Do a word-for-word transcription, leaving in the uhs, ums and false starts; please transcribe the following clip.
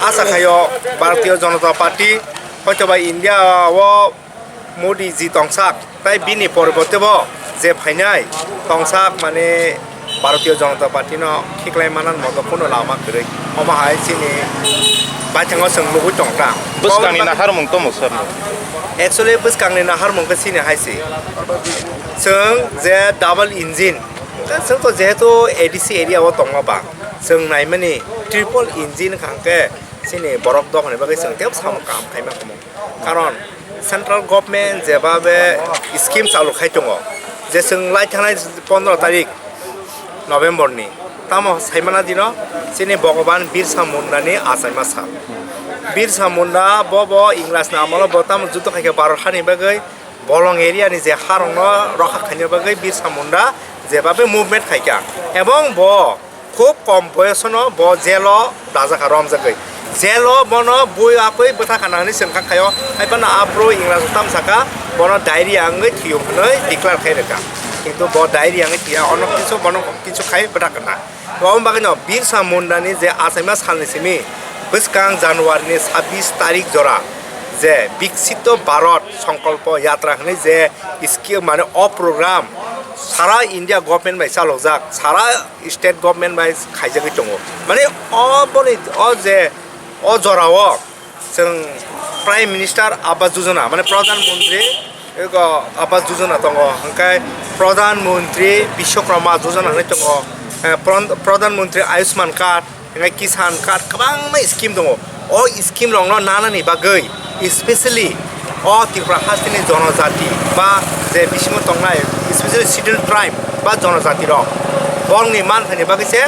Asa khaio Bharatiya Janata Party hoitoba India o Modi ji tongsak, tai bini poriborte bo je phainai tongsak, mane Bharatiya Janata Party no khiklai manan moto kuno lama kwrwi. Omo hai chini baithango chwng nugwi tongkha. Bwskangni naharmung tomo sir? Actually, bwskangni naharmung khe chini hai se. Chwng je double engine, chwng to jehetu A D C area o tongma ba, chwng naimani triple engine hwnkhe chini borok dophani bagwi chwng tebo samung kaham khaima khumu. Karon central government jebabe scheme chalu khai tongo, je chwng lai thangnai pondro tarik November ni, tamo saimana dino chini Bhogoban Birsa Munda ni achaima sal. Birsa Munda bo, bo Ingras ni amolo bo tamo juddo khai khe Bharot hani bagwi, bolong area ni je harong no rokha khaina bagwi Birsa Munda jebabe movement khai kha, ebong bo khub kom boyosono bo jail o dajak kha, romjagwi. Jail o bono bui apui bwtha khana hwnwi chwng kha khaio. Hai phano aphuru Ingras o tam saka bono diarrhea wngwi thwio hwnwi declare khai rwkha. Kintu bo diarrhea wngwi thwiya, ono kisu bono kisu khai bwtha khana. Omo bagwino Birsa Munda ni je achaima salni simi bwskang January ni sabbish tarik jora je Biksito Bharat Sankalpo Yatra hwnwi je scheme, mane o program sara India government bai chalokjak, sara state government bai khaijagwi tongo. Mane o boni o je o jorao chwng Prime Minister Awas Yojana, mane Pradhan Mantri ego Awas Yojana tongo, hwnkhe Pradhan Mantri Bishwakarma Yojana hinwi tongo, eh, Pran-, Pradhan Mantri Ayushman Card, hwnkhe Kisan Card, kwbangma scheme tongo. O scheme rokno nanani bagwi, especially o Tripura hasteni jonojati ba je bisingo tongnai, especially Scheduled Tribe ba jonojati rok, borokni manthani bagwi se